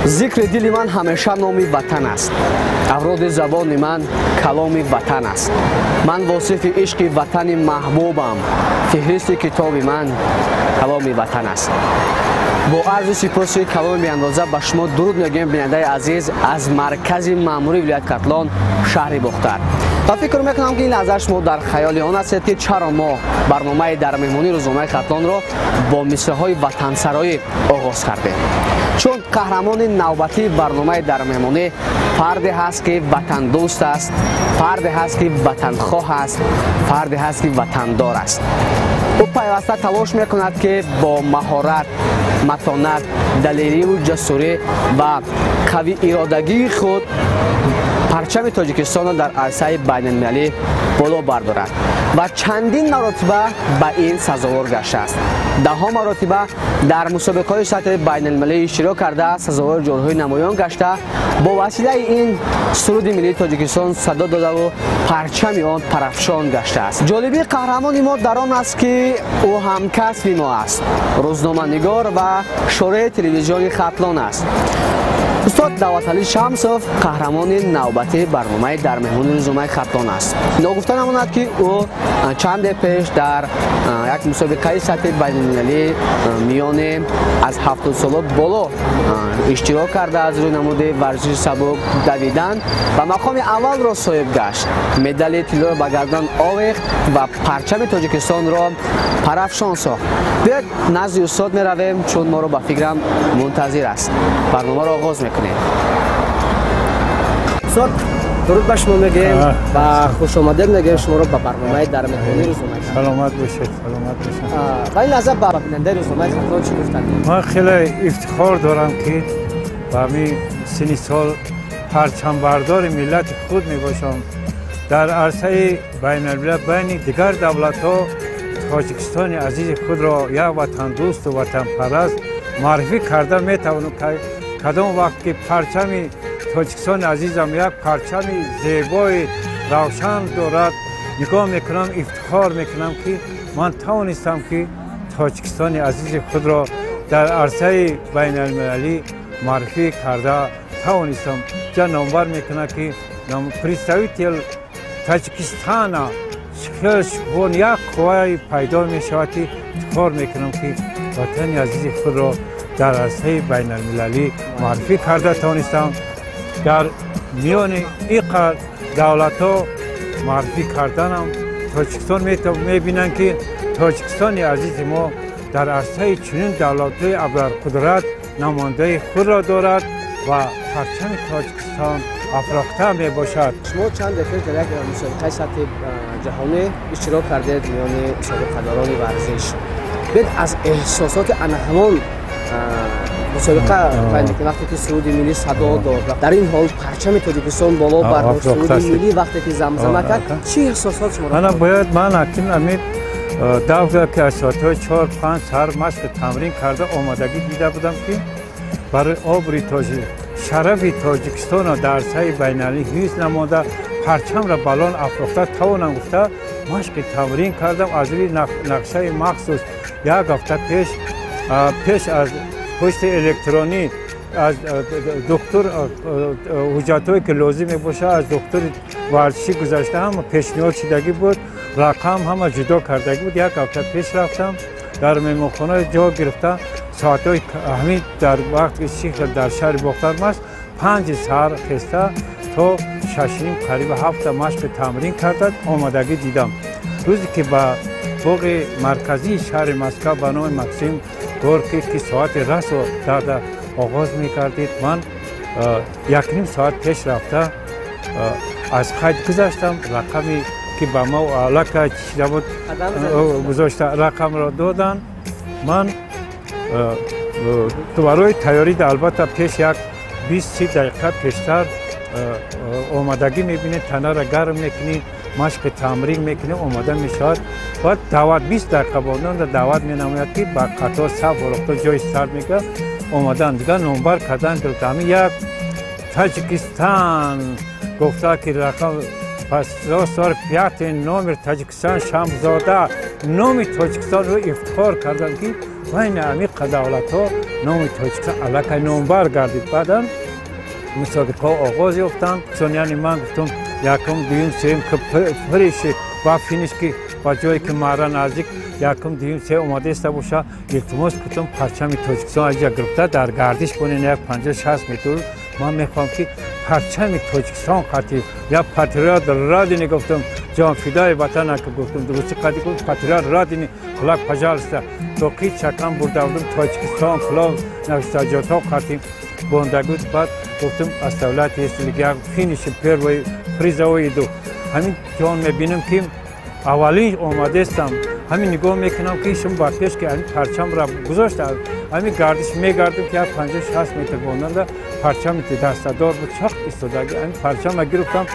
Зикри дили ман ҳамеша номи ватан аст. Авроди забони ман каломи ватан аст. Ман восифи ишқи ватани маҳбубам. Феҳристи китоби ман каломи ватан аст. Бо арзу сипоси каломи беандоза ба шумо дуруд мегӯем, бинандаи азиз, аз маркази маъмурии вилояти Хатлон, шаҳри Бохтар. Ва фикр мекунам, ки ин лаҳза шумо дар хаёли он ҳастед, ки чаро мо барномаи дар меҳмонии рӯзномаи Хатлонро бо мисраҳои ватансароӣ оғоз кардем. Чун қаҳрамони навбатии барномаи дар меҳмонӣ фарде ҳаст, ки ватандӯст аст, фарде ҳаст, ки ватанхоҳ аст, фарде ҳаст, ки ватандор аст. Ӯ пайваста талош мекунад, ки бо маҳорат, матонат, далериву ҷасурӣ ва қавииродагии худ парчами Тоҷикистонро дар арсаи байналмилалӣ боло бардорад ва чандин маротиба ба ин сазовор гаштааст. Даҳҳо маротиба дар мусобиқаҳои сатҳи байналмилалӣ иштирок карда, сазовори ҷойҳои намоён гашта, бо василаи ин суруди миллии Тоҷикистон садо додаву парчами он парафшон гаштааст. Ҷолибии қаҳрамони мо дар он аст, ки ӯ ҳамкасби мо аст, рӯзноманигор ва шореҳи телевизиони Хатлон аст. Устод Давлаталӣ Шамсов қаҳрамони навбатии барномаи дар меҳмони рӯзномаи Хатлон аст. Ногуфта намонад, ки ӯ чанде пеш дар як мусобиқаи сатҳи байналмилалӣ миёни аз 70 сола боло иштирок карда, аз рӯи намуди варзиши сабук давидан ва мақоми аввалро соҳиб гашт, медали тиллоро ба гардан овехт ва парчами Тоҷикистонро парафшон сохт. Биёед, назди устод меравем, чун моро, ба фикрам, мунтазир аст. Барномаро оғоз мекунем. Устод, дуруд ба шумо мегӯем ва хушомадед мегӯем шуморо ба барномаи дар меҳмонии рӯзномаи. Саломат бошед, саломат бошед. Ва ин лаҳза ба бинандаи рӯзномаи Хатлон чӣ гуфтанд? Ман хеле ифтихор дорам, ки ба ҳамин синни сол парчамбардори миллати худ мебошам. Дар арсаи байналмилал, байни дигар давлатҳо Тоҷикистони азизи худро як ватандӯсту ватанпараст муаррифӣ карда метавонам. Кадом вақт ки парчами Тоҷикистони азизам як парчами зебои равшан дорад, нигоҳ мекунам, ифтихор мекунам, ки ман тавонистам, ки Тоҷикистони азизи худро дар арсаи байналмилалӣ муаррифӣ карда тавонистам. Ҷа номбар мекунад, ки представитель Таджикистана. Хеле як қуввае пайдо мешавад, ки ифтихор мекунам, ки ватани азизи худро дар арсаи байналмилалӣ муаррифӣ карда тавонистам, дар миёни ин қадр давлатҳо муаррифӣ карданам. Тоҷикистон мебинанд, ки Тоҷикистони азизи мо дар арсаи чунин давлатҳои абарқудрат намояндаи худро дорад ва парчами Тоҷикистон афрохта мебошад. Шумо чанде пеш дар як мусобиқаи сатҳи ҷаҳонӣ иштирок кардед миёни собиқадорони варзиш. Биёед, аз эҳсосоти ана ҳамон мусобиқа, вақте ки суруди миллӣ садо дод, дар ин ҳол парчами Тоҷикистон боло бардошт, суруди миллӣ вақте ки замзама кард, чӣ эҳсосот шуморо? Ана бояд ман акин ами давра, ки аз соатҳои 4-5 сар машқи тамрин карда омодагӣ дида будам, ки барои обри тоҷик, шарафи Тоҷикистонро дар арсаи байналмилалӣ ҳифз намода, парчамро баланд афрохта тавонам гуфта, машқи тамрин кардам. Аз рӯи нақшаи махсус як ҳафта пеш аз пушти электронӣ аз духтур ҳуҷҷатҳое, ки лозим мебошад, аз духтури варзишӣ гузашта, ҳама пешниҳод шудагӣ буд, рақам ҳама ҷудо кардагӣ буд. Як ҳафта пеш рафтам, дар меҳмонхона ҷо гирифта, соатҳои ҳамин дар вақти шихел дар шаҳри Бохтар маст 5-и саҳар хеста то 6:30, қариба ҳафта машқи тамрин карда омодагӣ дидам. Рӯзе ки ба боғи марказии шаҳри Москва ба номи Максим Горький, ки соати расо дада оғоз мекардид, ман 1:30 соат пеш рафта аз қайд гузаштам. Рақаме ки ба мо аллакай чида буд гузошта, рақамро доданд. Ман барои тайёрӣ, албатта, пеш як 20-30 дақиқа пештар омодагӣ мебинед, танара гарм мекунӣ, машқи тамрин мекунӣ, омода мешавад. Баъд даъват, 20 дақиқа бонда даъват менамояд, ки ба қатор саф орохта ҷои старт мегирад. Омадан дигар номбар кардан гирифта, ҳамин як Таҷикистон гуфта, ки рақам 145-й номер Таҷикистон Шамзода, номи Тоҷикистонро ифтихор кардам, ки Байни ҳамин давлатҳо номи Тоҷикистон аллакай номбар гардид. Баъдан мусобиқаҳо оғоз ёфтанд. Чун яъне ман гуфтам якум, дуюм, сеюм ки фириши ба финиш ки ба ҷое ки мара наздик якум, дуюм, сеюм омадаиста боша, илтимос кунам парчами Тоҷикистон аҷа гирифта дар гардиш кунен як 50-60 метр. Ман мехоҳам ки парчами Тоҷикистон қати як патриот родины гуфтам, ҷонфидои ватана ки гуфтам, дурусти қати гуфт патриот родины флаг пожалуйста. Тоқи чакан бурда будам Тоҷикистон флаг навиштаҷотҳо қати бондагуд. Баъд гуфтам оставляйте, если я финиши первый призовой иду. Ҳамин ҷон мебинам ки аввалин омадестам, ҳамин нигоҳ мекунам ки шум ба пеш ки ҳамин парчамра гузошта, ҳамин гардиш мегардам ки як 50-60 метр бонданда парчами дастадор буд, чақ истодаги. Ҳамин парчама гирифтам,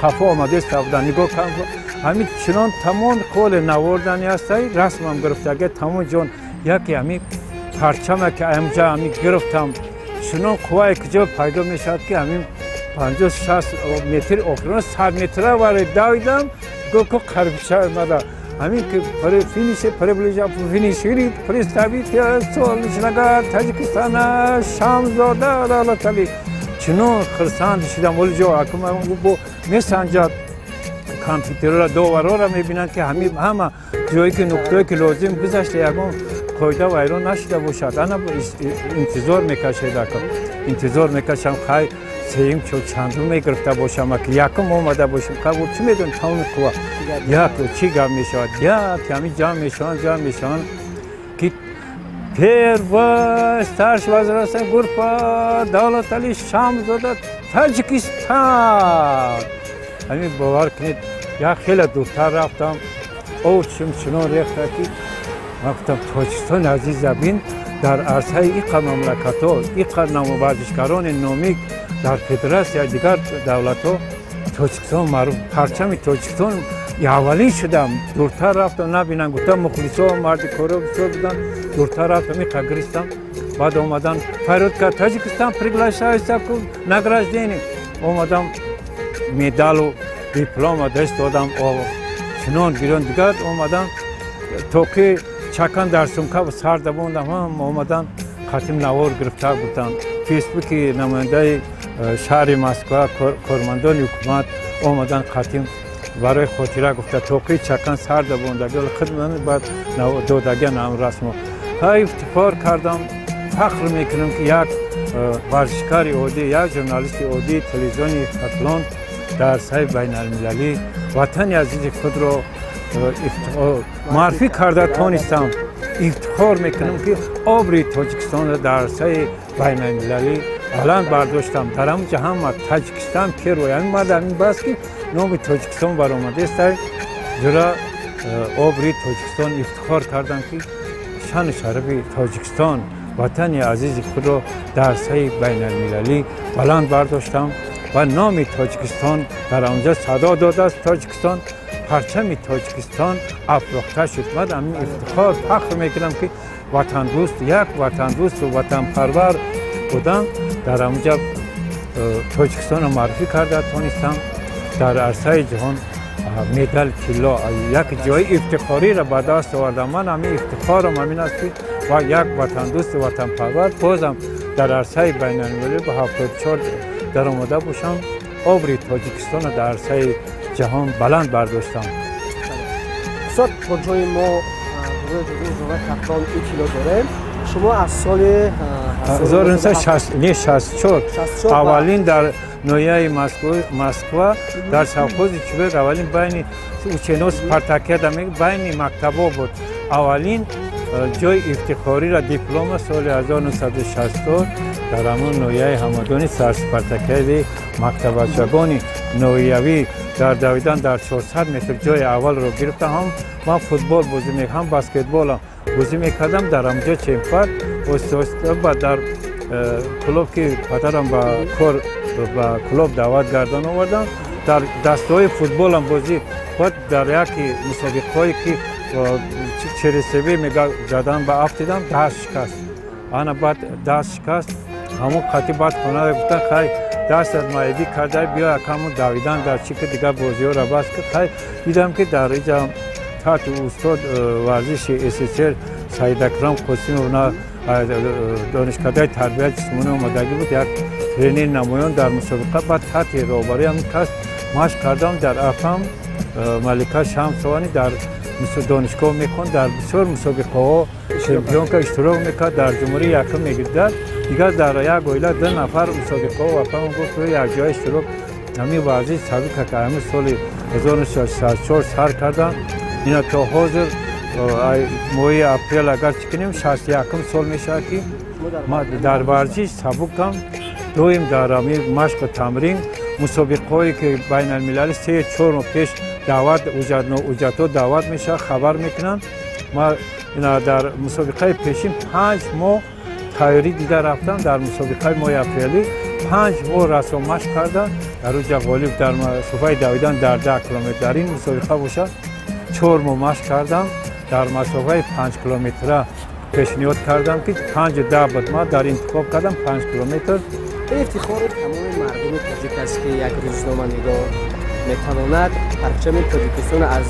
қафо омадеста будан, нигоҳ кардам, ҳамин чунон тамоми қоле навордани ҳастай, расмам гирифтаги тамоми ҷон яке ҳамин парчама ки амҷа ҳамин гирифтам, чунон қуввае куҷо пайдо мешавад ки ҳамин 50-60 метр охирон 100 метра варе давидам, гуфт қарибча мада ҳамин ки финише приближа финишири представитель Солнечногар Таҷикистона Шамзода Давлатали. Чунон хурсанд шудам. Оли ҷо бо месанҷад компютерро, доварора мебинанд ки ҳама ҷое ки нуқтое ки лозим гузашта, ягон қоида вайрон нашуда бошад. Ана интизор мекашед, интизор мекашам, хай сеюм чо чандум мегирифта бошам, ки якум омада бошам. Қабул чӣ медонӣ, тамоми қувва як чӣ гап мешавад, як ҳамин ҷамъ мешаванд, ҷамъ мешаванд ки первый старший возрастная группа Давлатали Шамзода, Таҷикистон. Ҳамин бовар кунед, як хеле дуртар рафтам, овчим чунон рехта ки ман гуфтам Тоҷикистони азиза бин, дар арсаи иқа мамлакатҳо, иқа варзишгарони номӣ дар федератсияи дигар давлатҳо Тоҷикистон маъруф, парчами Тоҷикистон аввалин шудам. Дуртар рафтам, набинам гуфтам, мухлисо марди коро бисёр буданд. Дуртар рафтам, иқа гиристам. Баъд омадан фарёд кард: Таҷикистон приглашается к награждение. Омадам, медалу диплома даст додам, чунон гирён. Дигар омадан, тоқи чакан дар сумка сар давондам, ҳам омадан қатим навор гирифта буданд. Фейсбуки намояндаи шаҳри Москва, кормандони ҳукумат омадан қатим барои хотира гуфта тоқи чакан сар давондаги хидмат баъд додагиан ҳам расмо. Ҳа, ифтихор кардам, фахр мекунам ки як варзишкари оддӣ, як журналисти оддии телевизиони Хатлон дар арсаи байналмилалӣ ватани азизи худро муаррифӣ карда тонистам. Ифтихор мекунам ки обри Тоҷикистонро дар арсаи байналмилалӣ баланд бардоштам. Дар ҳамҷа ҳама Таҷикистон первый. Ҳамин мад ҳамин бас ки номи Тоҷикистон баромадааст, ҷура обри Тоҷикистон ифтихор кардам ки шану шарафи Тоҷикистон, ватани азизи худро дар арсаи байналмилалӣ баланд бардоштам ва номи Тоҷикистон дар онҷо садо додааст. Тоҷикистон, парчами Тоҷикистон афрохта шуд. Ман ҳамин ифтихор, фахр мекунам ки ватандӯст, як ватандӯсту ватанпарвар будам, дар ҳамҷа Тоҷикистонро муаррифӣ карда тонистам. Дар арсаи ҷаҳон медали тилло, як ҷои ифтихориро ба даст овардам. Ман ҳамин ифтихорам ҳамин аст ки як ватандӯсту ватанпарвар бозам дар арсаи байналмилалӣ ба 74 даромада бошам, обри Тоҷикистонро дар арсаи ҷаҳон баланд бардоштам. Устод, то ҷои мо гурӯҳи Хатлон иттилоъ дорем, шумо аз соли 1964 аввалин дар ноҳияи Москва дар совхози Чубек аввалин байни учено спартакиада байни мактабҳо буд. Аввалин ҷои ифтихориро, диплома соли 1964 дар ҳамон ноҳияи Ҳамадони сар спартакиади мактабачагони ноҳиявӣ дар давидан дар 400 метр ҷои аввалро гирифтам. Ҳам ман футбол бозӣ мекардам, ҳам баскетболам бозӣ мекардам. Дар ҳамҷо чемпионат оҳиста ба дар клуб ки падарам ба кор ба клуб даъват гардан овардам, дар дастаҳои футболам бозӣ. Баъд дар яке мусобиқаҳое ки чересебе мега задан ба афтидам, даст шикаст. Ана баъд даст шикаст, ҳамон қати баъд хона гуфтан: хай, дастат маъибӣ карда, биё якамон давидан дар чи ки дигар бозиҳоро бас ки. Хай, дидам ки дар иҷа таҳти устод варзиши СССР Саидакрам Қосимовна донишкадаи тарбияти ҷисмонӣ омадагӣ буд, як тренери намоён дар мусобиқа. Баъд таҳти роҳбарии ҳамин кас машқ кардам. Дар афам Малика Шамсовани дар донишгоҳ мехонд, дар бисёр мусобиқаҳо чемпионка иштирок мекард, дар ҷумҳурӣ якум мегирдад. Дигар дар як оила 2 нафар мусобиқаҳо вафам гуфт якҷоя иштирок. Ҳамин варзиш сабика ки ҳамин соли 1964 сар кардам, ина то ҳозир моҳи апрел агар чӣ кунем 61 сол мешавад ки ман дар варзиш сабукам, доим дар ҳамин машқу тамрин. Мусобиқаҳое ки байналмилалӣ 3-4 моҳ пеш даъват ҳуҷҷатҳо даъват мешавад, хабар мекунанд. Ман дар мусобиқаи пешин 5 моҳ тайёрӣ дида рафтам. Дар мусобиқаи моҳи апрелӣ 5 моҳ расо машқ кардам, дар уҷа ғолиб дар масофаи давидан дар 10 километр. Дар ин мусобиқа бошад 4 моҳ машқ кардам, дар масофаи 5 километра пешниҳод кардам ки 5-10 буд, ман дар интихоб кардам 5 километр. Ифтихори тамоми мардуми тоҷик аст ки як рӯзноманигор метавонад парчами Тоҷикистонро аз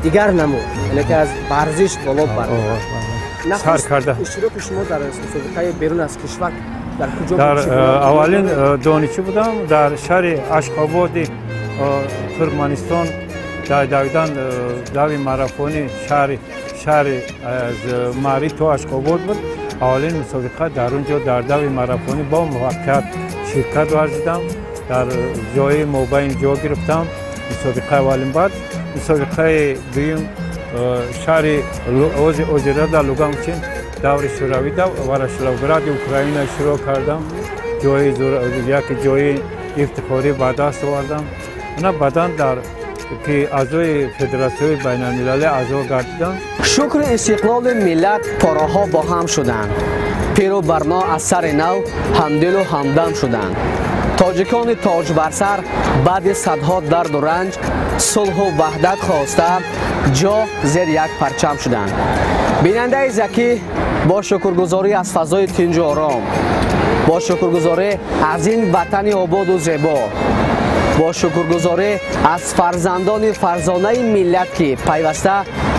дигар намуд, яъне ки аз варзиш боло барад. Сар карда иштироки шумо дар мусобиқаи берун аз кишвар дар куҷо? Дар аввалин донишҷӯ будам дар шаҳри Ашқободи Туркманистон, дар давидан дави марафони шаҳри аз Мари то Ашқобод буд. Аввалин мусобиқа дар он ҷо дар дави марафонӣ бо муваффақият ширкат варзидам, дар ҷои мобайн ҷо гирифтам. Мусобиқаи аввалин. Баъд мусобиқаи дуюм шаҳри Озирада Луганчин даври шӯравӣ Ворошиловгради Украина иштирок кардам, як ҷои ифтихорӣ ба даст овардам. Ана баъдан дар ки аъзои федератсияи байналмилалӣ аъзо гардидам. Шукри истиқлоли миллат пораҳо бо ҳам шуданд, пиру барно аз сари нав ҳамдилу ҳамдам шуданд. Тоҷикони тоҷбарсар баъди садҳо дарду ранҷ сулҳу ваҳдат хоста ҷо зери як парчам шуданд. Бинандаи закӣ бо шукргузорӣ аз фазои тинҷу ором, бо шукргузорӣ аз ин ватани ободу зебо, бо шукргузорӣ аз фарзандони фарзонаи миллат ки пайваста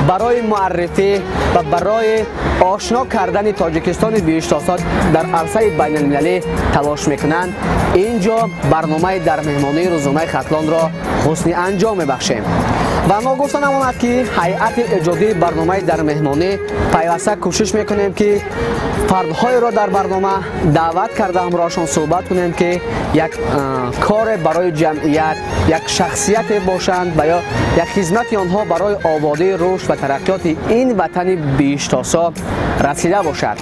барои муаррифӣ ва барои ошно кардани Тоҷикистони биҳиштосо дар арсаи байналмилалӣ талош мекунанд, ин ҷо барномаи дар меҳмонии рӯзномаи Хатлонро ҳусни анҷом мебахшем. Ва ногуфта намонад ки ҳайати эҷодии барномаи дар меҳмонӣ пайваста кӯшиш мекунем ки фардҳоеро дар барнома даъват карда ҳамроҳашон суҳбат кунем ки як коре барои ҷамъият, як шахсияте бошанд ва ё як хизмати онҳо барои ободии рушд ва тараққиёти ин ватани биҳиштосо расида бошад.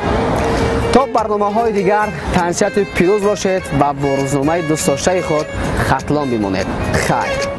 То барномаҳои дигар тансиҳату пирӯз бошед ва бо рӯзномаи дӯстдоштаи худ Хатлон бимонед. Хайр.